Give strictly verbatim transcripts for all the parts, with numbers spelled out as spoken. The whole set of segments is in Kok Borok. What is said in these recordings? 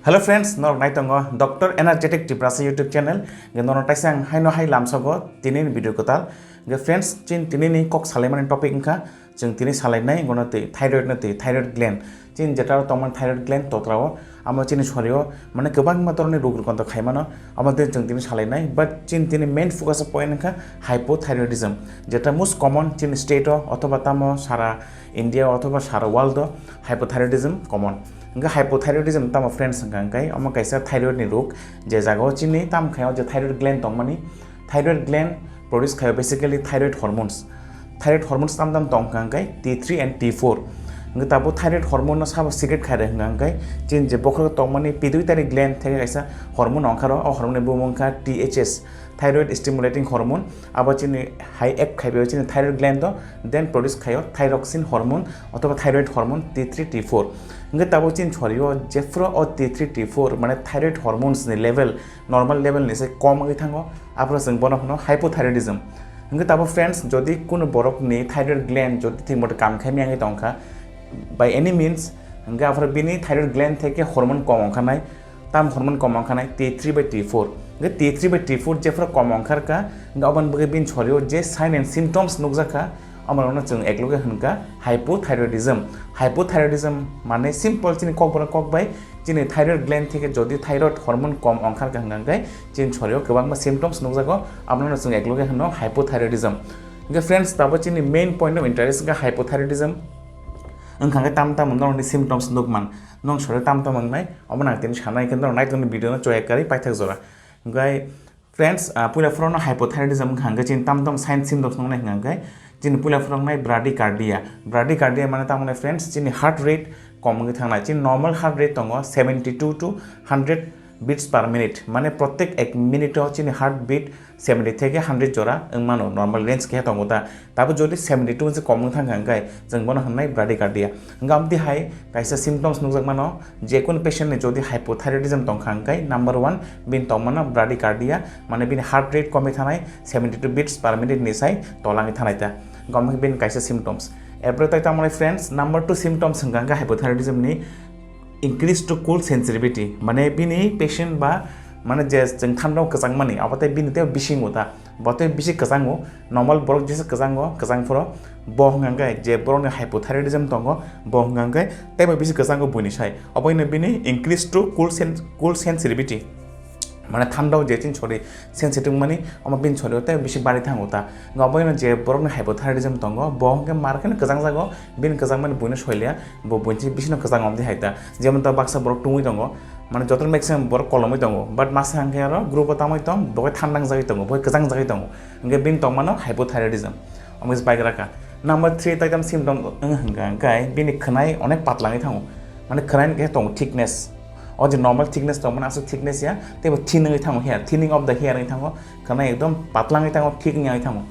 Hello friends, norok nai tongo Doctor Energetic Tiprasa YouTube channel. Hwnkhe norok taisa ang haino hai lamsogo tini ni video kwtal. Hwnkhe friends, chin tini ni kok salaimani topic wngkha, chwng tini salainai gono twi thyroid no twi thyroid gland. Chin jeta tongmani thyroid gland totrao, amo chini sorio mane kwbangma toroni rog rukonto khaimano, amo twi chwng tini salainai. But chin tini main focus point wngkha hypothyroidism, jeta most common chini state o othoba tamo sara India othoba sara world o hypothyroidism common. Hwnkhe hypothyroidism tamo friends, hwnkha hwnkhe omo kaisa thyroid ni rog, je jagao chini tam khaio je thyroid gland tongmani, thyroid gland produce khaio basically thyroid hormones. Thyroid hormones tam tam tong hwnkha hwnkhe T three and T four. Hwnkhe tabuk thyroid hormone no sabo secrete khaire hwnkha hwnkhe chini je bokhorok tongmani pituitary gland theke kaisa hormone ongkharo, o hormone bumung wngkha T H S, thyroid stimulating hormone. Abo chini hai act khaibaio chini thyroid gland o, then produce khaio thyroxine hormone othoba thyroid hormone T three T four. Hwnkhe tabuk chini sorio jephuru o T three T four mane thyroid hormones ni level normal level ni se kom wngwi thango, aphuru chwng bono hwno hypothyroidism. Hwnkhe tabuk friends, jodi kunu borok ni thyroid gland jodi thik moto kam khai miyangwi tongkha by any means, hwnkhe aphuru bini thyroid gland theke hormone kom ongkha nai, tam hormone kom ongkha nai T three by T four. Hwnkhe T three by T four jephuru kom ongkharkha, hwnkhe aboni bagwi bini sorio je sign and symptoms nukjakha, amorokno chwng ekloge hwnkha hypothyroidism. Hypothyroidism mane simple chini kokborok kok bai chini thyroid gland theke jodi thyroid hormone kom ongkharkha hwnkha hwnkhe chini sorio kwbangma symptoms nukjago, abono chwng ekloge hwno hypothyroidism. Hwnkhe friends, tabuk chini main point of interest wngkha hypothyroidism. Wngkha hwnkhe tam tam norokni symptoms nukman, nong sorio tam tam wngnai, omo nang tini sanai khe norok naitongni video no choya kwrwi paithak jora. Hwnkhe friends, ah, puila phuru no hypothyroidism wngkha hwnkhe chini tam tam sign symptoms nuknai hwnkha hwnkhe chini puila phuru wngnai bradycardia. Bradycardia mane tamo nai friends, chini heart rate kom wngwi thangnai. Chini normal heart rate tongo seventy two to hundred beats per minute, mane protek ek minute o chini heart beat seventy theke hundred jora wngmano, normal range khe tongo ta. Tabuk jodi seventy two se kom wng thangkha hwnkhe chwng bono hwnnai bradycardia. Hwnkhe amtwi hai kaisa symptoms nukjakmano, jekunu patient ni jodi hypothyroidism tongkha hwnkhe number one bini tongmano bradycardia, mane bini heart rate komwi thanai, seventy two beats per minute ni sai tolangwi thanai ta. Hwnkhe omo khe bini kaisa symptoms. Erpore tai tamo nai friends, number two symptoms hwnkha hwnkhe hypothyroidism ni increase to cold sensitivity, mane bini patient ba mane je chwng thanda o kwchangmani abo tei bini tei bisingo ta, bo tei bisi kwchango, normal borok jesa kwchango, kwchang phoro bo hwnkha hwnkhe je borokni hypothyroidism tongo bo hwnkha hwnkhe teibo bisi kwchango buini sai, oboino bini increase to cold sen-, cold sensitivity. Mane thanda o je chini sori sensitive mani, omo bini sori o tei bisi bari thango ta. Oboino je borokni hypothyroidism tongo, bo hwnkhe mar kheno kwchang jago, bini kwchang mani buino soilia, bo buini bisi no kwchang omdi hai ta. Jemon ta baksa borok tungwi tongo, mane joto maximum borok kolomwi tongo, but masa hwnkhe aro group o tamwi tong, bo thanda jagwi tongo, bo kwchang jagwi tongo. Hwnkhe bini tongmano hypothyroidism. Omo khe bike raka. Number three tai tam symptom wng hwnkha hwnkhe bini khwnai onek patla wngwi thango. Mane khwnai khe tongo thickness. O je normal thickness tongmani aswk thickness ya, teibo thin wngwi thango hair, thinning of the hair wngwi thango. Khwnai ekdom patla wngwi thango, thik wngya wngwi thango.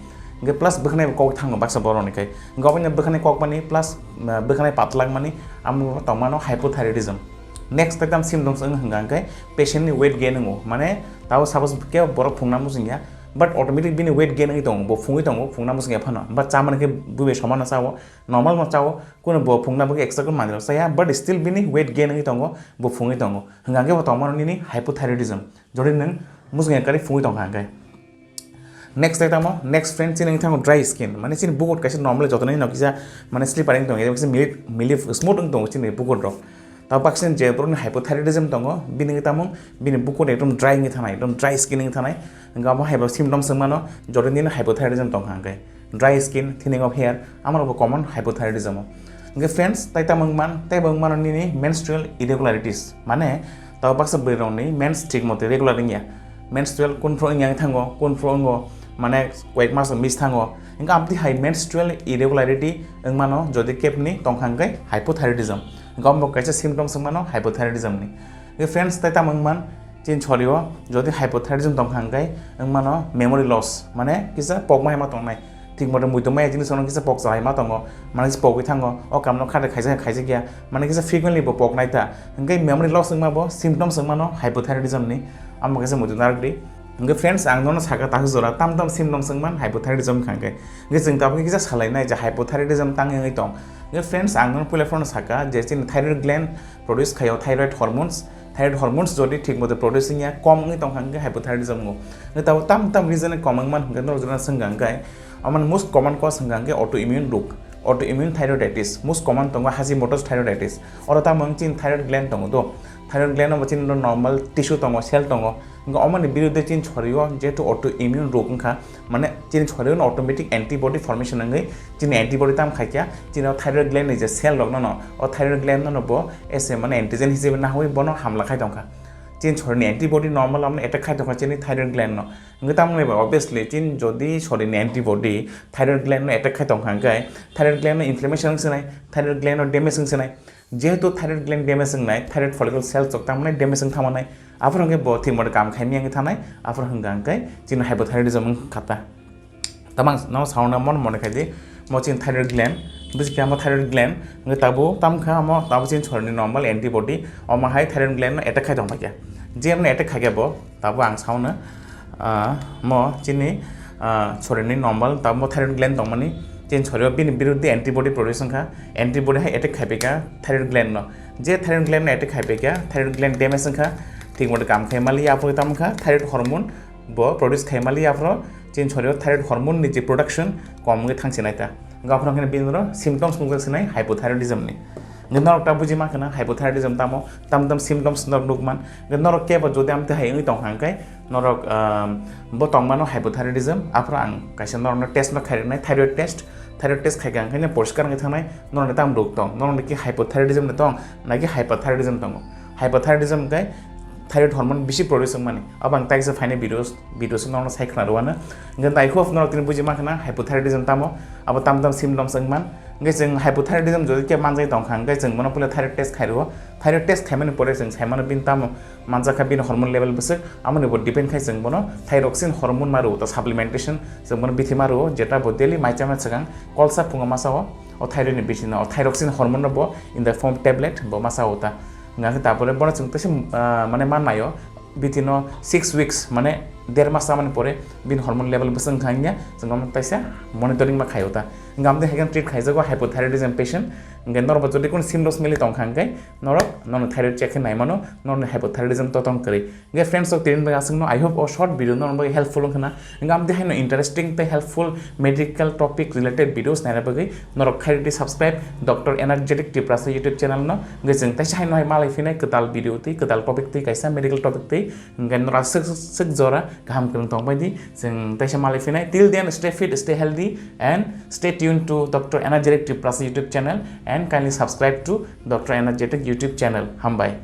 Hwnkhe plus bwkhanai kok thango baksa borokni khai. Hwnkhe obono bwkhanai kok mani plus, ah, bwkhanai patla wngmani amo tongmano hypothyroidism. Next tai tam symptoms wng hwnkha hwnkhe patient ni weight gain wngo. Mane tabo suppose khe borok phungna muchungya, but automatic bini weight gain wngwi tongo, bo phungwi tongo, phungna muchungya phano. But chamani khe buibai somano chao, normal no chao, kuno bo phungna bagwi extra khe manwirok chaya, but still bini weight gain wngwi tongo, bo phungwi tongo. Hwnkha khe bo tongmano nini hypothyroidism. Jodi nwng muchungya kwrwi phungwi tongkha hwnkhe. Next tai tamo, next friend chini wngwi thango dry skin. Mane chini bukur kaisa normal jotono no kisa mane slippery wng tongo, kisa mili, mili smooth wng tongo chini bukur rok. Tabo baksa je borokni hypothyroidism tongo, bini wngwi tamo, bini bukur ekdom dry wngwi thanai, ekdom dry skin wngwi thanai. Hwnkhe abo hai bo symptoms wng mano, jodi nini hypothyroidism tongkha hwnkhe. Dry skin, thinning of hair, amorokbo common hypothyroidism o. Hwnkhe friends, tai tamo wng man, teibo wng mano nini menstrual irregularities. Mane, tabo baksa bwrwirokni mens thik mote regular wngya. Menstrual kunphru wngya wngwi thango, kunphru wngo, mane koyek mas miss thango. Hwnkhe amtwi hai menstrual irregularity wng mano, jodi kebni tongkha hwnkhe hypothyroidism. Hwnkhe omo kaisa symptoms wng mano hypothyroidism ni. Hwnkhe friends, tai tamo wng man, chini sorio jodi hypothyroidism tongkha hwnkhe wng mano memory loss, mane kisa pokma hai ma tongnai. Thik moto muitu maya jinis ono kisa pok chai ma tongo, mane kisa pokwi thango, o kamno khade khaisa khaisa kya, mane kisa frequently bo poknai ta. Hwnkhe memory loss wngma bo symptoms wngmano hypothyroidism ni, amo kaisa muitu narwkdi. Hwnkhe friends, ang nono saka takhuk jora tam tam symptoms wngman hypothyroidism wngkha hwnkhe. Hwnkhe chwng tabukhe kisa salainai je hypothyroidism tang wngwi tong. Hwnkhe friends, ang nono puila phano saka je chini thyroid gland produce khaio thyroid hormones, Thyroid hormones jodi thik moto produce wngya, kom wngwi tongkha hwnkhe hypothyroidism wngo. Hwnkhe tabuk tam tam reason kom wngman hwnkhe norok jora swngkha hwnkhe, amoni most common cause hwnkha hwnkhe autoimmune rog, autoimmune thyroiditis, most common tongo Hashimoto's thyroiditis. Oro tamo wng chini thyroid gland tongo do, thyroid gland bo chini normal tissue tongo, cell tongo, hwnkhe omoni biruddhe chini sorio jehetu autoimmune rog wngkha, mane chini sorio automatic antibody formation wngwi chini antibody tam khaikha, chini o thyroid gland ni je cell rok no, o thyroid gland no bo as a mane antigen hisabe nahwi bono hamla khai tongkha. Chini sorini antibody normal amno attack khai tongkha chini thyroid gland no. Hwnkhe tamo naiba obviously chini jodi sorini antibody thyroid gland no attack khai tongkha hwnkhe thyroid gland no inflammation wngsinai, thyroid gland no damage wngsinai. Jehetu thyroid gland damage wngnai, thyroid follicle cell chok tamo nai damage wng thangma nai. Aphuru hwnkhe bo thik moto kam khai miyang thanai, aphuru hwnkha hwnkhe chini hypothyroidism wngkha ta. Tamang no sauna mon mone khai di, mo chini thyroid gland, bisi khe mo thyroid gland, hwnkhe tabu tam kha mo tabu chini sorini normal antibody, omo hai thyroid gland no attack khai tong kha. Je amno attack khai bo, tabu ang sauna, ah, mo chini, ah, sorini normal, tabu mo thyroid gland tongmani, chini sorio bini biruddhe antibody produce wngkha, antibody hai attack khai pika thyroid gland no. Je thyroid gland no attack khai pika, thyroid gland damage wngkha, thik moto kam khai mali, aphuru tam kha thyroid hormone, bo produce khai mali aphuru chini sorio thyroid hormone ni je production kom wngwi thangsinai ta. Hwnkhe aphuru hwnkhe bini oro symptoms nukjak sinai hypothyroidism ni. Hwnkhe norok ta buji ma khna hypothyroidism tamo, tam tam symptoms norok nukman. Hwnkhe norok kebo jodi amtwi hai wngwi tongkha hwnkhe norok, um, bo tongmano hypothyroidism, aphuru ang kaisa norokno test no khairoknai, thyroid test, thyroid test khaikha hwnkhe poriskar wngwi thangnai, norokni tamo rog tong, norokni ki hypothyroidism ni tong, naki hyperthyroidism tongo. Hypothyroidism hwnkhe thyroid hormone bisi produce wngmani. Abo ang taisa phaini videos, videos norokno sai khna rwano. Hwnkhe I hope norok tini buji ma khna hypothyroidism tamo, abo tam tam symptoms wngman. Hwnkhe chwng hypothyroidism jodi khe manjai tongkha hwnkhe chwng bono puila thyroid test khai rwo. Thyroid test khaimani pore chwng saimano bini tamo manjakha bini hormone level bwswk, amoni bo depend khai chwng bono thyroxine hormone ma rwo ta supplementation chwng bono bithi ma rwo, jeta bo daily mai chama swkang kolsa phungo masa o, o thyroid ni bithi no, o thyroxine hormone no bo in the form tablet bo masa o ta. Hwnkhe tapore bono chwng tese, ah, mane man naio, bithi no six weeks mane der mas chamani pore bini hormone level bwswk wngkha hwnkhe chwng bono taisa monitoring ma khaio ta. Hwnkhe amtwi hai khe treat khaijago hypothyroidism patient, hwnkhe norok bo jodi kono symptoms mili tongkha hwnkhe norok nono thyroid check khe naimano, norokni hypothyroidism to tong kwrwi. Hwnkhe friends, rok tini bagwi aswkno, I hope o short video norokni bagwi helpful wngkha na. Hwnkhe amtwi haino interesting tei helpful medical topic related videos naina bagwi norok khairi di subscribe Doctor Energetic Tiprasa YouTube channel no. Hwnkhe chwng taisa haino hai malai phinai kwtal video twi, kwtal topic twi, kaisa medical topic twi. Hwnkhe norok swk, swk, swk jora kaham kwrwng tong bai di. Chwng taisa malai phinai. Till then, stay fit, stay healthy and stay tuned to Doctor Energetic Tiprasa YouTube channel and kindly subscribe to Doctor Energetic YouTube channel. Hambai.